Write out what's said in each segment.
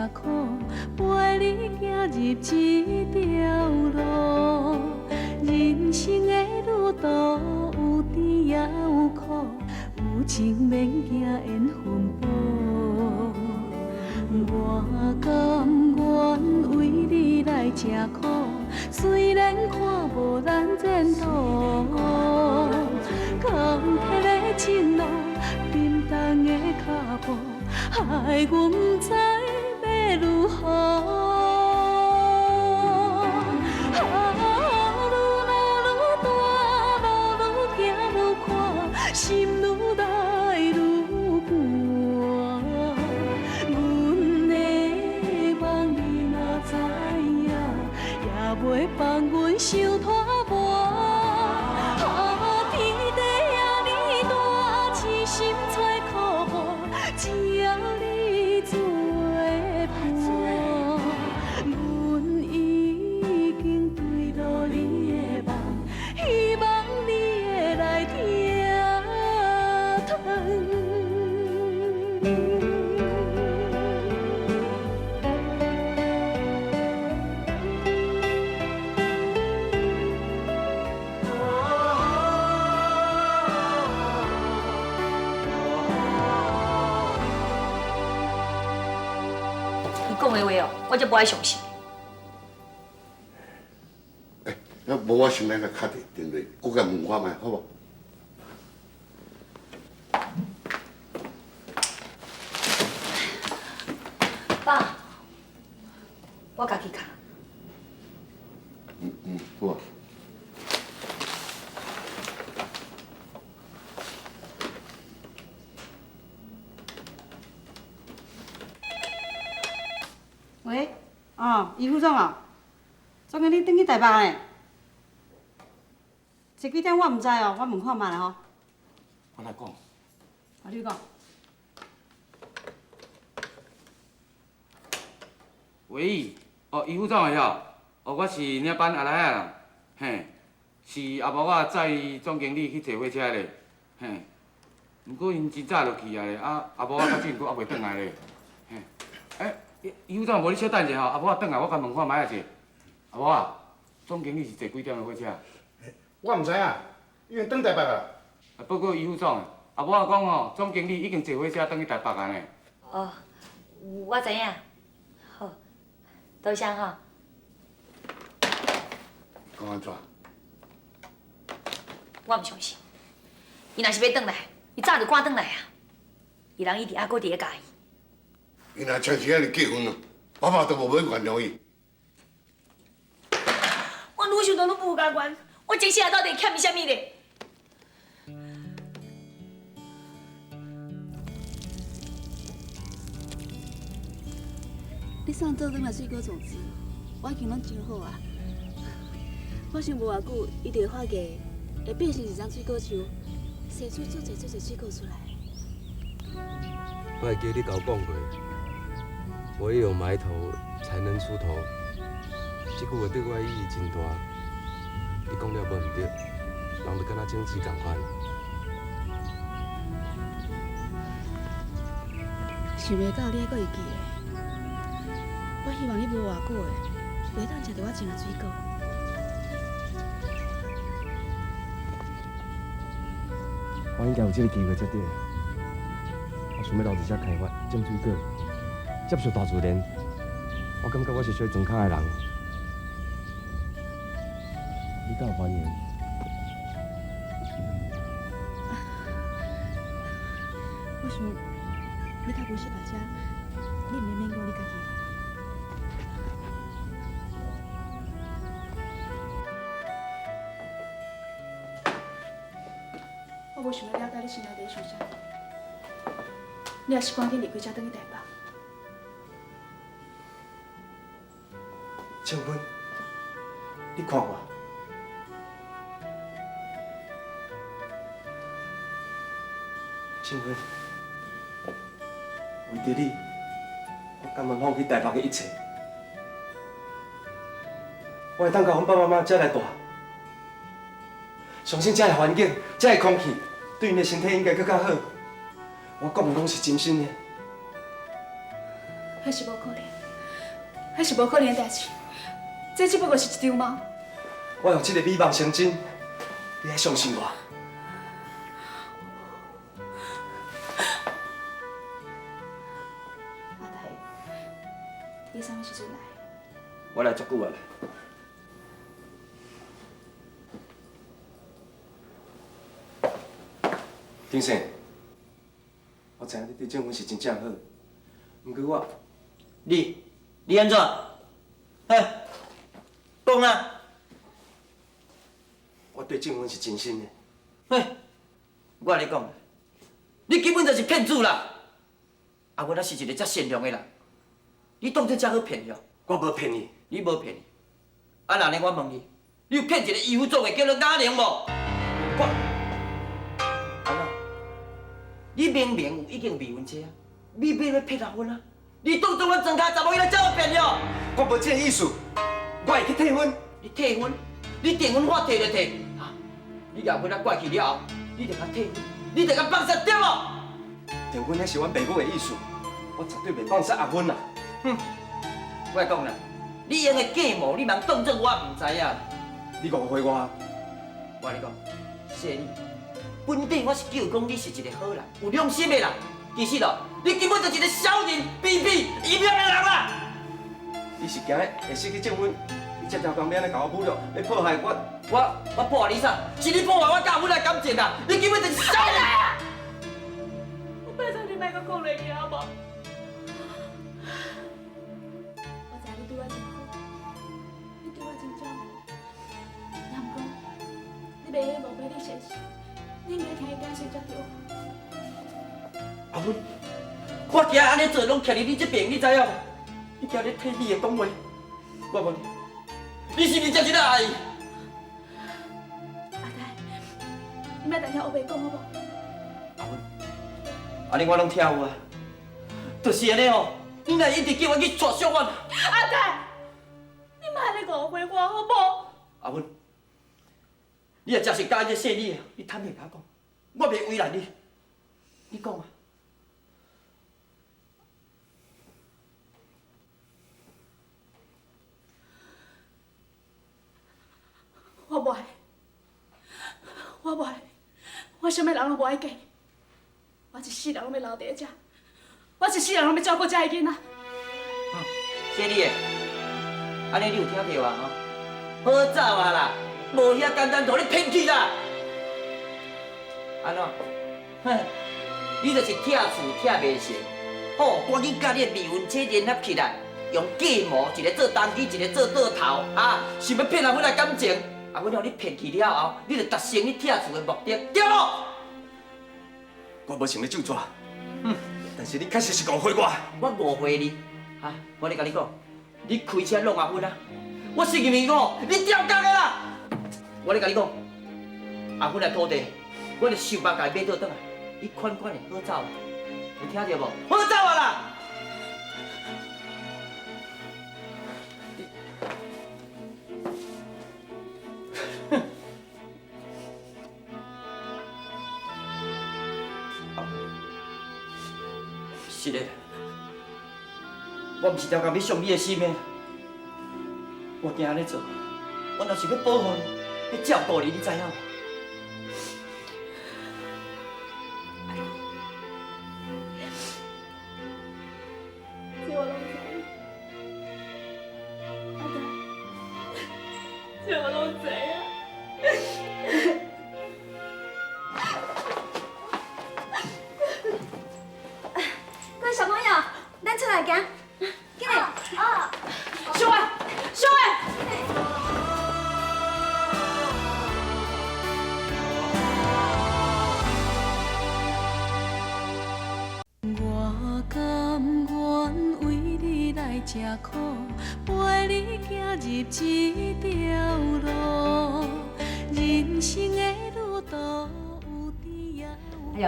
苦，陪你行入這條路。人生的旅途有甜也有苦，有情免驚緣分薄。我甘願為你來吃苦，雖然看無咱前途。鋼鐵的情路，沉重的腳步，害阮不知欲如何。啊，愈老愈大，路愈行愈宽，心愈来愈寒。阮的梦你若知影，也袂放阮伤拖磨。啊，天地遐呢大，痴心找苦伴，只要你做伴，阮已經坠落你的網，希望你會來疼疼。伊講的話哦，我才無愛相信。欸，那無我先來共敲一電話，閣共問看覓，好無？爸，我家己敲。嗯嗯，好啊。喂，哦，余副總哦，總經理轉去台北呢？這幾點我毋知哦，我問看覓啦吼。我來講。啊，你講。喂，哦，余副總的吼，哦，我是領班阿來仔啦，嘿，是阿母仔載總經理去坐火車咧，嘿，毋過𪜶真早就去啊咧，啊，阿母仔到這陣閣猶未轉來咧，嘿，欸，余副總，無你小等一下吼，阿母仔轉來，我共問看覓仔者。阿母仔，總經理是坐幾點的火車？我毋知影，已經轉台北啊。啊，報告余副總，阿母仔講吼，總經理已經坐火車轉去台北啊呢。哦，我知影。好，多謝吼。講按怎？我毋相信，伊若是欲轉來，伊早就趕轉來啊。伊人一直猶閣佇咧嘉義。伊若真是按呢結婚咯，爸爸都無欲原諒伊。我愈想都愈無甘願，我這世人到底欠伊啥物咧？你送做轉來水果種子，我已經攏真好啊。我想無偌久，伊就會發芽，會變成一叢水果樹，生出足濟足濟水果出來。我會記你共我講過，唯有埋頭才能出頭。這句話對我意義真大。你講了無毋對，人就敢若種子仝款。想袂到你還閣會記得。我希望你無偌久的，就會當食著我種的水果。我應該有這個機會才對。我想欲留佇遮開發種水果，接觸大自然。我感覺我是屬於莊跤的人。你敢有歡迎？我想你較無適合遮，你毋免勉強你家己。我無想欲了解你心內佇咧想啥物，你若是趕緊離開遮，轉去台北。靜芬，你看我。靜芬，為著你，我甘願放棄台北的一切。我會當共阮爸爸媽媽遮來蹛，相信遮的環境、遮的空氣，對𪜶的身體應該閣較好。我講的攏是真心的。彼是無可能。彼是無可能的代誌，這只不過是一場夢。我用這个美夢成真，你愛相信我。阿泰，你啥物時陣來？我來足久啊。丁生，我知影你對鄭芬是真正好，毋過我，你按怎？欸，講啊！我對鄭芬是真心的。嘿，我共你講，你根本就是騙子啦！啊，我若是一个遮善良的人，你當作遮好騙了？我無騙你，你無騙伊。啊，那呢，我問你，你有騙一個醫護組的叫做雅玲無？我，按怎？你明明有已經未婚妻啊，你欲欲騙阿芬啊？你當作阮莊跤查某囡仔遮好騙了？我無這个意思，我會去退婚。你退婚？你訂婚我退就退，哈！你共芬仔怪去了後，你就共退婚，你就共放殺對無？訂婚彼是阮爸母的意思，我絕對袂放殺阿芬啦。哼！我講啦，你用的計謀，你茫當作我毋知影？你誤會我。我共你講，細你，本底我是叫講你是一個好人，有良心的人，其實哦，你根本就是一個小人、卑鄙、陰險的人啦！你是驚會失去證婚，你才調工欲按呢共我侮辱，欲破壞我。我破壞你啥？是你破壞我佮阿芬的感情啦！你根本就是小人！我拜託你莫閣講落去好無？我知你對我真好，你對我真照顧，也毋過你袂用誤會你先生，你應該聽伊解釋才對。阿芬，我今日按呢做，攏徛佇你這邊，你知影無？你今日替你的講話，我問你，你是毋是真正愛伊？阿泰，你莫當遐烏白講好無？阿芬，按呢我攏聽有啊，就是按呢哦。你若一直叫我去娶小婉，阿泰，你莫按呢誤會我好無？阿芬，你若真是喜歡這細膩的，你坦白共我講，我袂為難你。你講啊。我無愛，我無愛，我啥物人攏無愛嫁，我一世人攏欲留佇遮，我一世人攏欲照顧遮的囡仔。細膩的，按呢你有聽著啊？吼，好走啊啦，無遐簡單，予你騙去啦。按怎？哼，你就是拆厝拆袂成，吼，趕緊佮你的未婚妻聯合起來，用計謀，一个做動機，一个做倒頭，啊，想欲騙阿芬的感情。啊！阮予你騙去了後，你就達成你拆厝的目的，對無？我無想欲咒詛，但是你確實是誤會我。我誤會你，哈！我咧共你講，你開車弄阿芬啊，我信任伊講，你掉角的啦！我咧共你講，阿芬的土地，我就想辦法共伊買倒轉來，你款款的好走，有聽著無？好走啊啦！是的，我毋是專工欲傷你的心的，我驚按呢做，我若是欲保護你，欲照顧你，你知影無？這我攏知，阿達，這我攏知啊。各位小朋友，咱出來行，緊來。啊！小慧，小慧。我甘願為你來吃苦，陪你行入這條路，人生的旅途有甜也有。哎呦，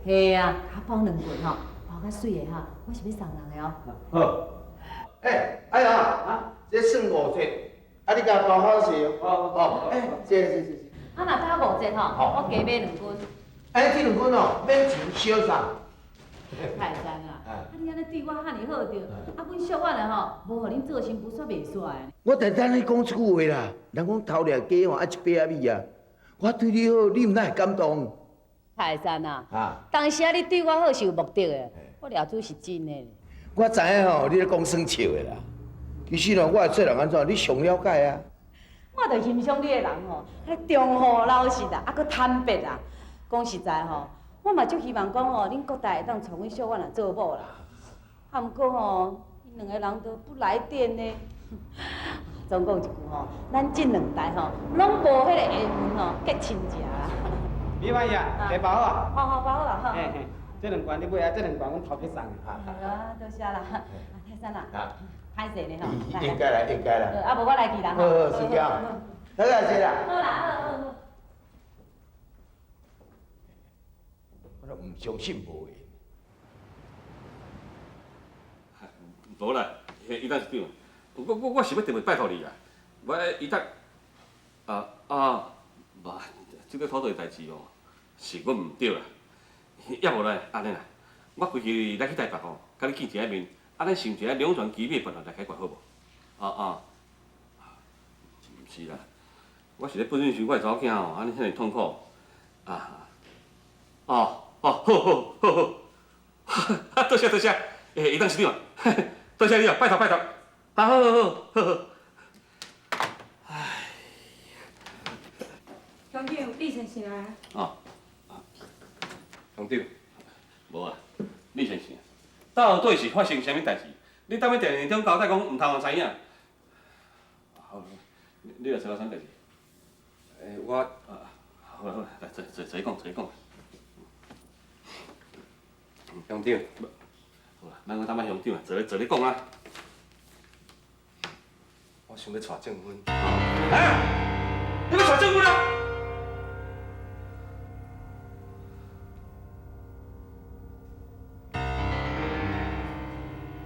嘿啊，較放兩棍吼，包較媠的哈，我是欲送人的哦。好。欸，哎呀，啊，這算五折，啊，你共包好勢哦。哦，欸，謝謝謝謝。啊，若加五折吼，我加買兩斤。欸，這兩斤哦，免錢小送。泰山啊，啊你按呢對我遐爾好著，啊阮小婉的吼，無予恁做新婦煞袂煞的。我定等你講這句話啦，人講頭掠雞吼愛一百仔米啊，我對你好，你毋哪會感動？泰山啊，當時啊你對我好是有目的的，我掠主是真的。我知影吼，你咧講耍笑的啦。其實哦，我的做人按怎，你上了解啊。我就欣賞你的人吼，彼忠厚老實啊，啊閣坦白啊。講實在吼，我嘛足希望講吼，恁國大會當娶阮小婉來做某啦。啊，毋過吼，𪜶兩個人都不來電呢。總講一句吼，咱這兩代吼，攏無彼個緣分吼結親情啦。李婉儀啊，茶包好啊。好好包好啊。嘿嘿，這兩罐你買啊，這兩罐阮頭家送的。啊，多謝啦。啊，泰山啊，歹勢呢吼。應該啦，應該啦。啊，無我來去啦。好好，睡覺。好啦，謝啦。好啦，好好好。我都毋相信無緣。無啦，伊董事長，我是欲特別拜託你啊，我伊搭啊啊，無，這個土地代誌哦，是阮毋對啦，抑無咧，按呢啦，我規日來去台北吼，共你見一下面，啊，咱想一下兩全其美的辦法來解決好無？啊啊，毋是啦，我是咧本身想我的查某囝吼，按呢遐爾痛苦，啊，哦哦，好好好好，多謝多謝，欸，伊董事長，多謝你哦，拜託拜託，啊，好好好好好。鄉長，李先生來。哦，鄉長，無啊，李先生，到底是發生啥物代誌？你當欲電話中交代講，毋通予知影。好，你來找我啥代誌？欸，我啊，好啦好啦，來坐坐坐講坐講。鄉長，好啦，莫閣當擺鄉長啊，坐咧坐咧講啊。我想欲娶證婚。啊！你欲娶證婚啊？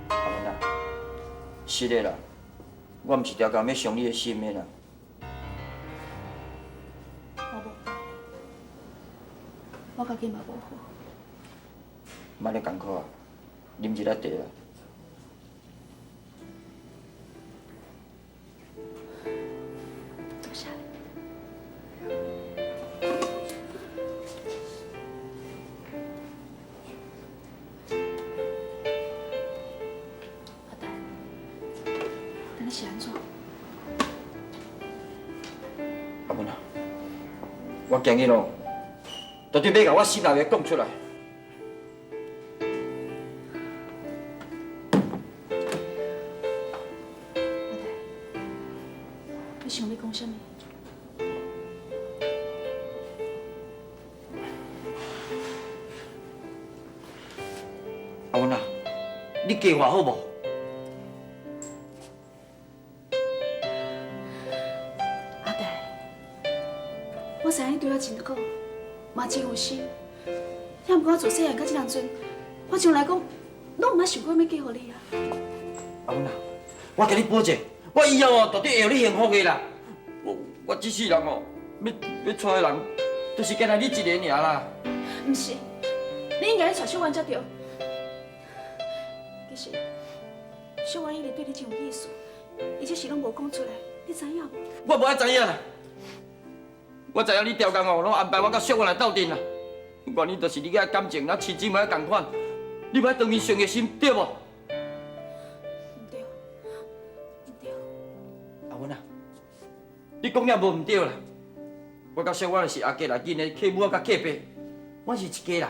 阿文啊，是的啦，我毋是刁工欲傷你的心的啦。我無，我家己嘛無好。莫咧艱苦啊，啉一下茶啦。多謝。阿呆，等你是按怎？阿文啊，我今日哦，絕對欲共我心內話講出來。阿呆，你想欲講啥物？阿文啊，你嫁我好無？阿呆，我知影你對我真好，嘛真有心。也毋過我自細漢到這當陣，我從來講攏毋捌想過欲嫁予你啊。阿文啊，我共你保證，我以後哦，絕對會予你幸福的啦。我這世人哦，欲娶的人，就是干焦你一个爾啦。毋是，你應該娶小婉才對。其實，小婉一直對你真有意思，伊只是攏無講出來，你知影無？我無愛知影啦。我知影你刁工哦，攏安排我佮小婉來鬥陣啦。原因就是你个感情，咱親姊妹仝款，你無愛當面傷個心，對無？毋對，毋對。阿文啊，你講了無毋對啦。我佮小婉是阿家內緊的契母仔佮契爸，阮是一家人，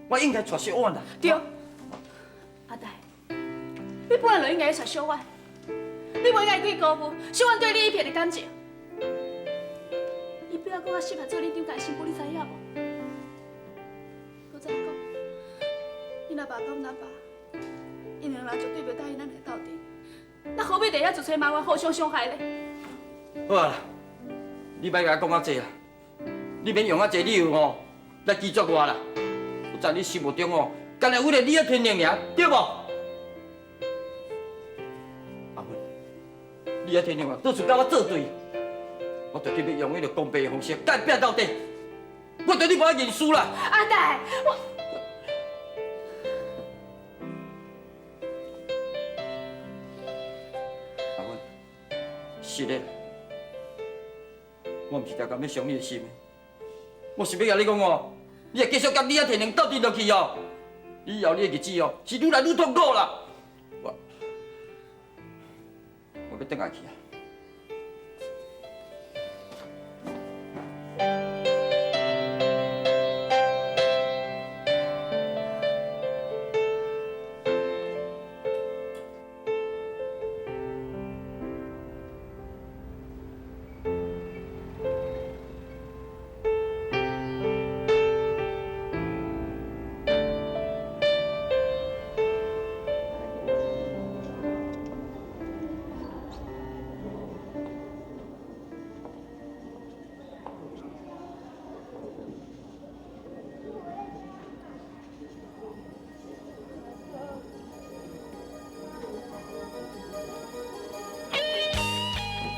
我應該娶小婉啦。對，阿呆，你本來就應該娶小婉，你無應該去辜負小婉對你一片的感情。伊比我閣較適合做恁丈家新婦，你知影無？閣再講，恁阿爸佮阮阿爸，𪜶兩个人絕對袂答應咱兩个鬥陣，那何必佇遐自揣麻煩，互相傷害咧？好啊啦，你莫共我講遐濟啦，你免用遐濟理由吼來拒絕我啦。我知你心目中哦，干焦為了李仔天靈爾，對無？阿文，李仔天靈啊，倒厝佮我作對，我絕對欲用彼个公平的方式，共伊拼到底。我對你無愛認輸啦！阿呆，我。是的，我毋是定定欲伤你的心，我是欲共你讲哦，你若继续共你仔天灵斗阵落去哦，以后你的日子哦是愈来愈痛苦啦。我欲转来去啊。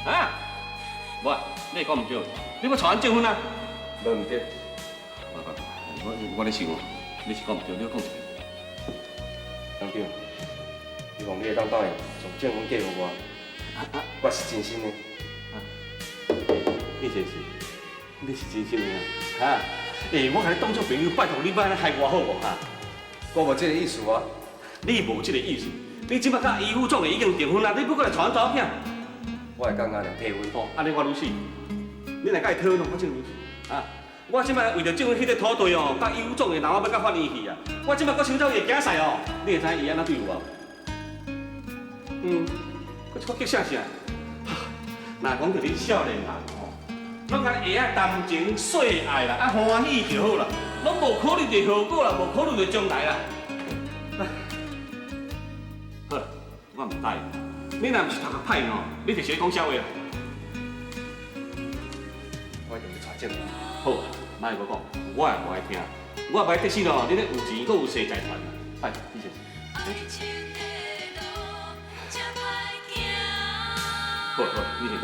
啊！无，你讲毋对，你欲娶阮证婚啊？无毋对。无无我咧想，你是讲毋对，你阁讲一遍。董长，希望你会当答应将证婚嫁予我，我是真心的。你真是，你是真心的啊？哈？欸，我共你当做朋友，拜托你莫按呢害我好无哈？我无这个意思啊。你无这个意思，你这摆佮余副总的已经订婚啊，你欲阁来娶阮查某囝？我会佮阿娘退婚。哦，按呢我愈死。你若佮伊退婚，我真愈死。啊！我这摆为著证婚彼块土地哦，佮余副总的人我欲到法院去啊！我这摆阁收走伊的囝婿哦，你会知影伊按怎对我无？嗯，阁这个激啥啥？若讲著恁少年人吼，拢敢会晓谈情说爱啦，啊欢喜就好啦，拢无考虑著后果啦，无考虑著将来啦。好啦，我毋答应。你若毋是头壳歹吼，你就是咧讲啥话啦？我一定欲娶证婚。好，莫阁讲，我也无爱听。我也袂得死咯，你咧有钱，阁有势财团，拜托，你先。好，好，你先。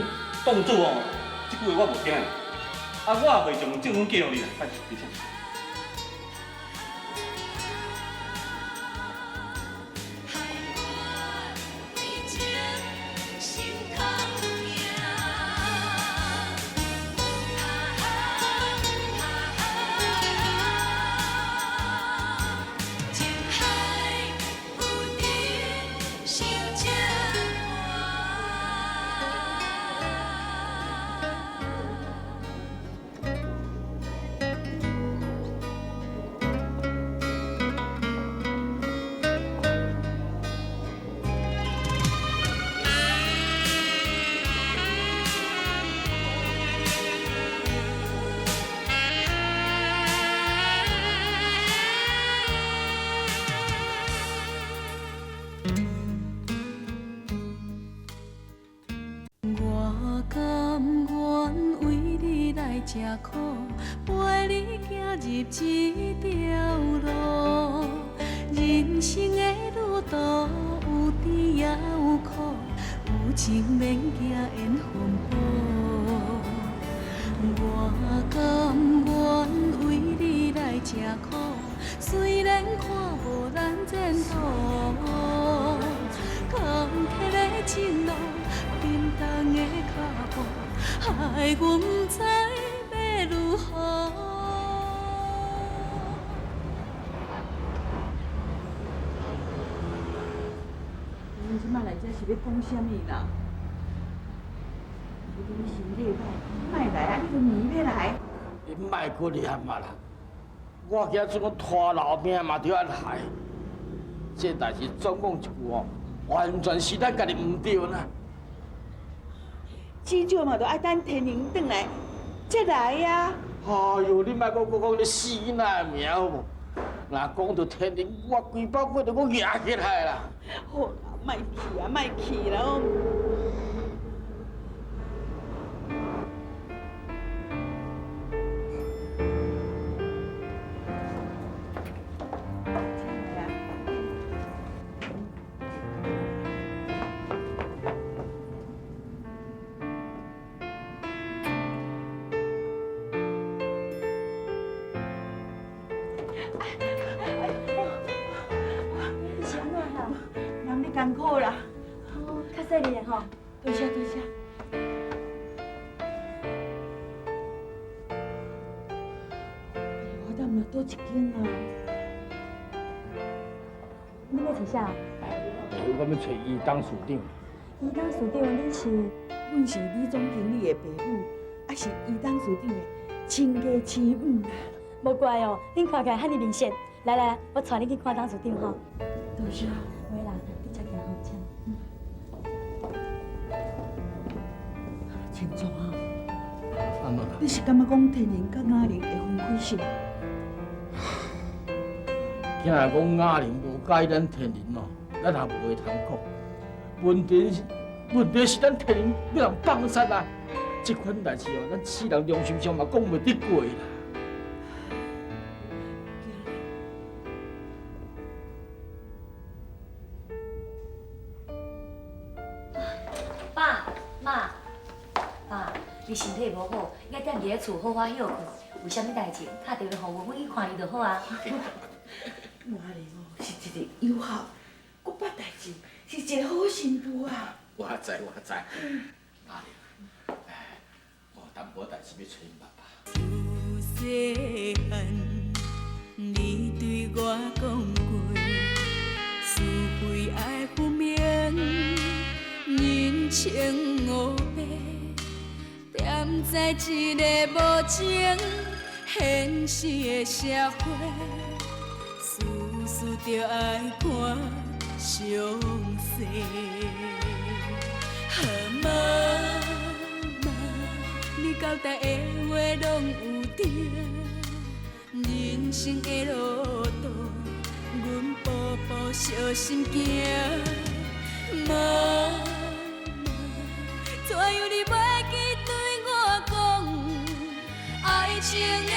当主哦，这句话我无听的，啊，我也袂将证婚嫁予你啦，拜托，你先。我甘愿为你来吃苦，陪你行入这条路。人生的旅途有甜也有苦，有情免惊缘分薄。我甘愿为你来吃苦，虽然看无咱前途，坎坷的情路。沉重的脚步，害阮不知欲如何。恁这摆来遮是欲讲啥物啦？你身体歹，莫来啊！你都暝欲来。你莫阁念啊啦！我惊这讲拖老命嘛，著爱害。这代志总讲一句哦，完全是咱家己毋对啦。至少嘛，著爱等天宁转来，才来啊！哎哟，你莫阁阁讲你死囡仔的名好无？若讲著天宁，我规包骨都阁压起来啦！好啦，莫气啊，莫气啦！是按怎啦？人咧艰苦啦。哦，较细腻的吼。多谢多谢。嘛佗一間啊？你欲揣啥？我欲揣余董事長。余董事長，恁是？阮是李總經理的爸母，也是余董事長的親家親母啦。無怪哦，恁看起來遐爾面善。來來來，我帶恁去看董事長吼。多謝。袂啦，你才行好，請。秦總啊，按怎？你是感覺講天仁佮雅玲會分開是？囝若講雅玲無佮意咱天仁哦，咱也無話通講。問題是咱天仁欲人放殺啊！這款代誌哦，咱世人良心上嘛講袂得過啦。爸媽，爸，你身體無好，應該踮佇咧厝好好歇睏。有啥物代誌，敲電話予阮，阮去看你就好啊。雅玲哦，是一个友好、閣捌代誌，是一個好新婦啊。我知，我知。雅玲，我有淡薄代誌欲揣恁爸爸。自細漢，你對我講過，是非愛分明，人情烏白，踮在這个無情現實的社會，事事著愛看詳細。啊，媽媽，你交代的話攏有對，人生的路途，阮步步小心行。媽媽，怎樣你袂記對我講，愛情的